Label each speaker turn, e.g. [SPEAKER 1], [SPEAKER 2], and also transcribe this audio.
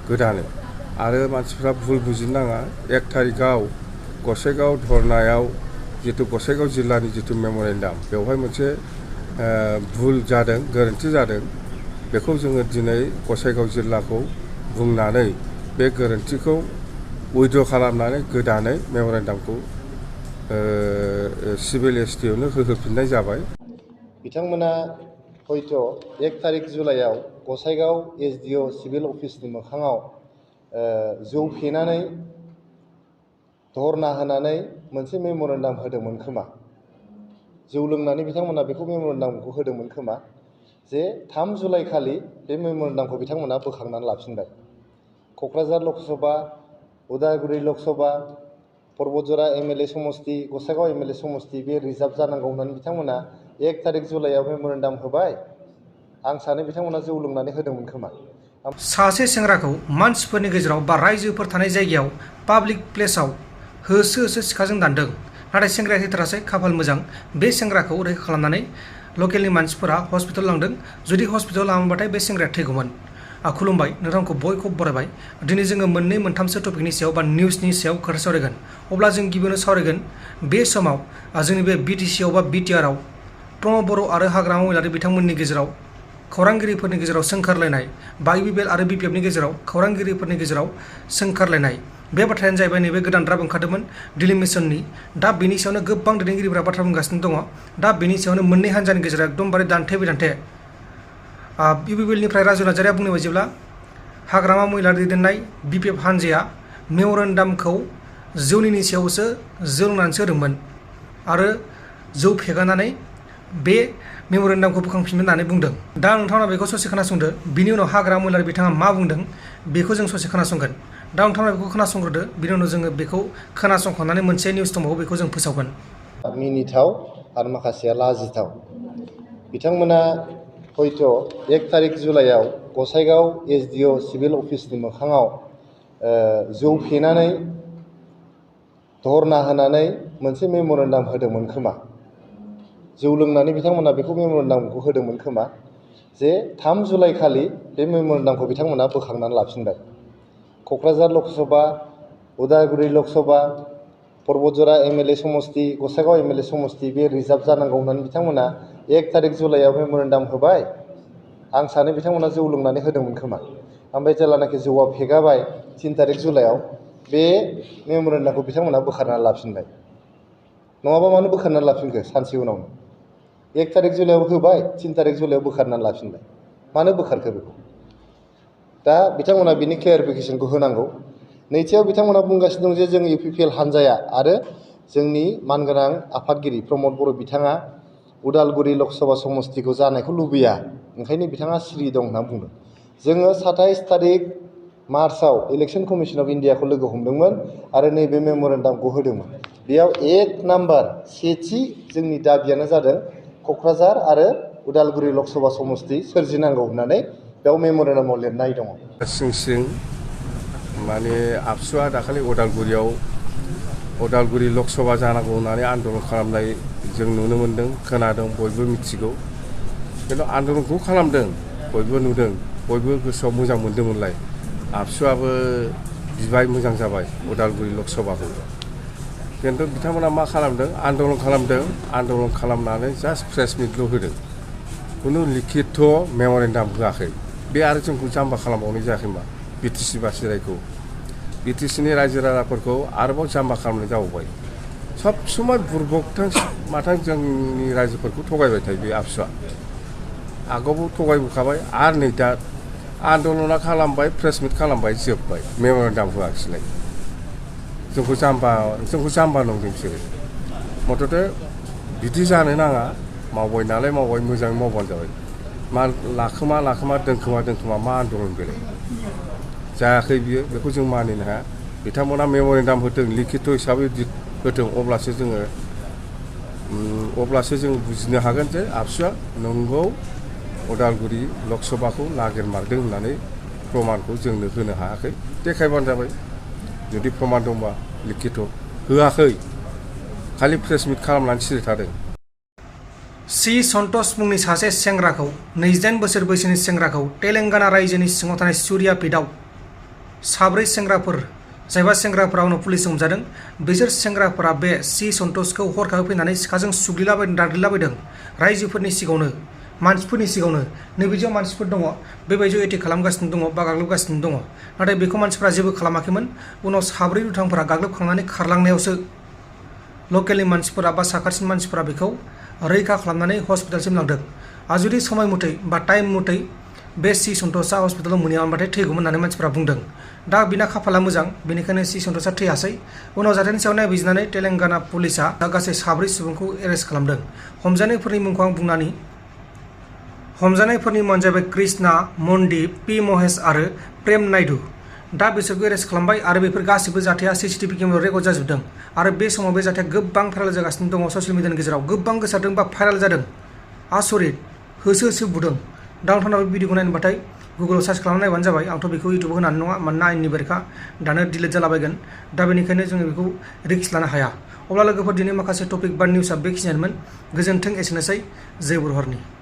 [SPEAKER 1] गोदानो आरो मानसिफ्रा भुल बुजिनो नाङा 1 तारिखआव गसाइगाव धरनायाव जितु गसाइगाव जिल्लानि जितु मेम'रेन्डाम बेवहाय मोनसे भुल जादों गोरोन्थि जादों बेखौ जोङो दिनै गसाइगाव जिल्लाखौ बुंनानै बे गोरोन्थिखौ उइद्र' खालामनानै गोदानै मेम'रेन्डामखौ सिभिल एसटिआवनो होफिननाय जाबाय।
[SPEAKER 2] बिथांमोना हयथ' 1 तारिख जुलाइआव गसाइगाव एसडिअ सिभिल अफिसनि मोखाङाव जौ फेनानै धरना होनानै मोनसे मेम'रेन्डाम होदोंमोन खोमा जौ लोंनानै बिथांमोना बेखौ मेम'रेन्डामखौ होदोंमोन खोमा जे 3 जुलाइ खालि बे मेम'रेन्डामखौ बिथांमोना बोखांनानै लाफिनबाय। क'क्राझार लकसभा उदालगुरि लकसभा पर्बतजरा एमएलए समस्ति गसाइगाव एमएलए समस्ति बे रिजार्भ जानांगौ होननानै बिथांमोना 1 तारिख जुलाइआव मेम'रेन्डाम होबाय। आं सानो बिथांमोना जौ लोंनानै होदोंमोन खोमा।
[SPEAKER 3] सासे सेंग्राखौ मानसिफोरनि गेजेराव बा रायजोफोर थानाय जायगायाव पाब्लिक प्लेसाव होसो होसो सिखाजों दानदों। नाथाय सेंग्राया थैथारासै, खाफाल मोजां बे सेंग्राखौ रैखा खालामनानै लकेलनि मानसिफोरा हस्पिटाल लांदों। जुदि हस्पिटाल लाङोबाथाय बे सेंग्राया थैगौमोन। खुलुमबाय, नोंथांखौ बयखौबो बरायबाय। दिनै जोङो मोननै मोनथामसो टपिकनि सायाव बा निउसनि सायाव खोथा सावरायगोन। अब्ला जों गिबियावनो सावरायगोन बे समाव जोंनि बे बिटिसिआव बा बिटिआरआव प्रमद बर' आरो हाग्रामा महिलारि बिथांमोननि गेजेराव खौरांगिरिफोरनि गेजेराव सोंखारलायनाय बा इउपिपिएल आरो बिपिएफनि गेजेराव खौरांगिरिफोरनि गेजेराव सोंखारलायनाय बे बाथ्रायानो जाहैबाय नैबे गोदान द्राफ्ट ओंखारदोंमोन दिल्ली मिसननि। दा बेनि सायावनो गोबां दैदेनगिरिफोरा बाथ्रा बुंगासिनो दङ। दा बेनि सायावनो मोननै हान्जानि गेजेराव एकदमबारे दान्थे बिदान्थे। इउपिपिएलनिफ्राय राजु नार्जारिया बुंनाय बायदिब्ला हाग्रामा महिलारि दैदेननाय बिपिएफ हान्जाया मेम'रेन्डामखौ जौनि सायावसो जौ लोंनानैसो होदोंमोन आरो जौ फेगानानै बे मेम'रेन्डामखौ बोखांफिननो होननानै बुंदों। दा नोंथांमोना बेखौ ससे खोनासंदो, बिनि उनाव हाग्रामा महिलारि बिथाङा मा बुंदों बेखौ जों ससे खोनासंगोन। दा नोंथांमोना बेखौ खोनासंग्रोदो, बिनि उनाव जोङो बेखौ खोनासंखांनानै मोनसे निउस दंबावो बेखौ जों फोसावगोन।
[SPEAKER 2] मिनिथाव आरो माखासेया लाजिथाव। बिथांमोना हयथ' 1 तारिख जुलाइआव गसाइगाव एसडिअ सिभिल अफिसनि मोखाङाव जौ फेनानै धरना होनानै मोनसे मेम'रेन्डाम होदोंमोन खोमा जौ लोंनानै बिथांमोना बेखौ मेम'रेन्डामखौ होदोंमोन खोमा जे 3 जुलाइ खालि बे मेम'रेन्डामखौ बिथांमोना बोखांनानै लाफिनबाय। क'क्राझार लकसभा उदालगुरि लकसभा पर्बतजरा एमएलए समस्ति गसाइगाव एमएलए समस्ति बे रिजार्भ जानांगौ होननानै बिथांमोना 1 तारिख जुलाइआव मेम'रेन्डाम होबाय। आं सानो बिथांमोना जौ लोंनानै होदोंमोन खोमा। ओमफ्राय जेब्लानाखि जौआ फेगाबाय 3 तारिख जुलाइआव बे मेम'रेन्डामखौ बिथांमोना बोखारनानै लाफिनबाय। नङाबा मानो बोखारनानै लाफिनखो सानसे उनावनो 1 तारिख जुलाइआव होबाय 3 तारिख जुलाइआव बोखारनानै लाफिनबाय। मानो बोखारखो बेखौ? दा बिथांमोना बिनि क्लियारिफिकेसनखौ होनांगौ। नैथियाव बिथांमोना बुंगासिनो दं जे जों इउपिपिएल हान्जाया आरो जोंनि मानगोनां आफादगिरि प्रमद बर' बिथाङा उदालगुरि लकसभा समस्तिखौ जानायखौ लुबैया, ओंखायनो बिथाङा सिरि दं होनना बुंदों। जोङो 27 तारिख मार्चआव इलेक्सन कमिसन अफ इन्डियाखौ लोगो हमदोंमोन आरो नैबे मेम'रेन्डामखौ होदोंमोन। बेयाव 1 नाम्बार सेथि जोंनि दाबियानो जादों क'क्राझार आरो उदालगुरि लकसभा समस्ति सोरजिनांगौ होननानै बेयाव मेम'रेन्डामाव लिरनाय दङ।
[SPEAKER 1] सिं सिं माने आबसुआ दाखालि उदालगुरि लकसभा जानांगौ होननानै आन्दलन खालामनाय जों नुनो मोन्दों, खोनादों, बयबो मिथिगौ। खिन्थु आन्दलनखौ खालामदों, बयबो नुदों, बयबो गोसोआव मोजां मोन्दोंमोनलाय। आबसुआबो बिबाय मोजां जाबाय उदालगुरि लकसभाखौ। खिन्थु बिथांमोना मा खालामदों? आन्दलन खालामनानै जास्ट प्रेस मिटल' होदों, खुनु लिखित मेम'रेन्डाम होआखै। बे आरो जोंखौ जाम्बा खालामबावनाय जायाखै मा बिटिसि बासिरायखौ बिटिसिनि रायजो राजाफोरखौ आरोबाव जाम्बा खालामनाय जाबावबाय। सब समाय बुरबकथों माथों जोंनि रायजोफोरखौ थगायबाय थायो बे आबसुआ। आगोलावबो थगायबोखाबाय आरो नै दा आन्दलना खालामबाय, प्रेस मिट खालामबाय, जोब्बाय, मेम'रेन्डाम होआखिसैलाय। जोंखौ जाम्बा नंदों बिसोरो। मथथे बिदि जानो नाङा, मावबाय नालाय मावबाय, मोजाङै मावबानो जाबाय। मा लाखोमा दोनखोमा मा आन्दलन बेलाय जायाखै बियो, बेखौ जों मानिनो हाया। बिथांमोना मेम'रेन्डाम होदों, लिखित हिसाबै होदों, अब्लासो जों बुजिनो हागोन जे आबसुआ नंगौ उदालगुरि लकसभाखौ नागिरमारदों होननानै प्रमानखौ जोंनो होनो हायाखै। देखायबानो जाबाय जुदि प्रमान दंबा। लिखित होआखै, खालि प्रेस मिट खालामनानै सिरि थादों।
[SPEAKER 3] सि सन्तोष मुंनि सासे सेंग्राखौ 28 बोसोर बैसोनि सेंग्राखौ तेलेंगाना रायजोनि सिङाव थानाय सुर्यापेटआव साब्रै सेंग्राफोर जायबा सेंग्राफोरा उनाव पुलिसजों हमजादों बिसोर सेंग्राफोरा बे सि सन्तोषखौ हरखाबै फैनानै सिखाजों सुग्लिलाबायदों दाग्लिलाबायदों रायजोफोरनि सिगाङावनो मानसिफोरनि सिगाङावनो नैबेदियाव मानसिफोर दङ बेबायदियाव एटेक खालामगासिनो दङ बा गाग्लोबगासिनो दङ नाथाय बेखौ मानसिफ्रा जेबो खालामाखैमोन उनाव साब्रै दुथांफोरा गाग्लोबखांनानै खारलांनायावसो लकेलनि मानसिफोरा बा साखाथिनि मानसिफोरा बेखौ रैखा खालामनानै हस्पिटालसिम लांदों आरो जुदि समाय मथै बा टाइम मथै बे सि सन्तोषआ हस्पिटालाव मोनहैयामोनबाथाय थैगौमोन होननानै मानसिफ्रा बुंदों दा बिना खाफाला मोजां बेनिखायनो सि सन्तोषआ थैयासै उनाव जाथायनि सायाव नायबिजिरनानै तेलेंगाना पुलिसा गासै साब्रै सुबुंखौ एरेस्ट खालामदों हमजानायफोरनि मुंखौ आं बुंनानै हमजानायफोरनि मुङानो जाबाय कृष्णा मनदीप पि महेश आरो प्रेम नायडू दा बिसोरखौ एरेस्ट खालामबाय आरो बेफोर गासिबो जाथाया CCTV केमेरायाव रेकर्ड जाजोबदों आरो बे समाव बे जाथाया गोबां भाइराल जागासिनो दङ ससियेल मिडियानि गेजेराव गोबां गोसारदों बा भाइराल जादों आसरित होसो होसो बुदों दा नोंथांनाव बे भिडिअखौ नायनोबाथाय गुगोलाव सार्च खालामना नायबानो जाबाय आंथ' बेखौ इउटुबाव होनानै नङा मानोना आयेननि बेरेखा दानो डिलिट जालाबायगोन दा बेनिखायनो जोङो बेखौ रिक्स लानो हाया अब्ला लोगोफोर दिनै माखासे टपिक बा निउसआ बेखिनियानोमोन गोजोन्थों एसेनोसै जय बर' हारिनि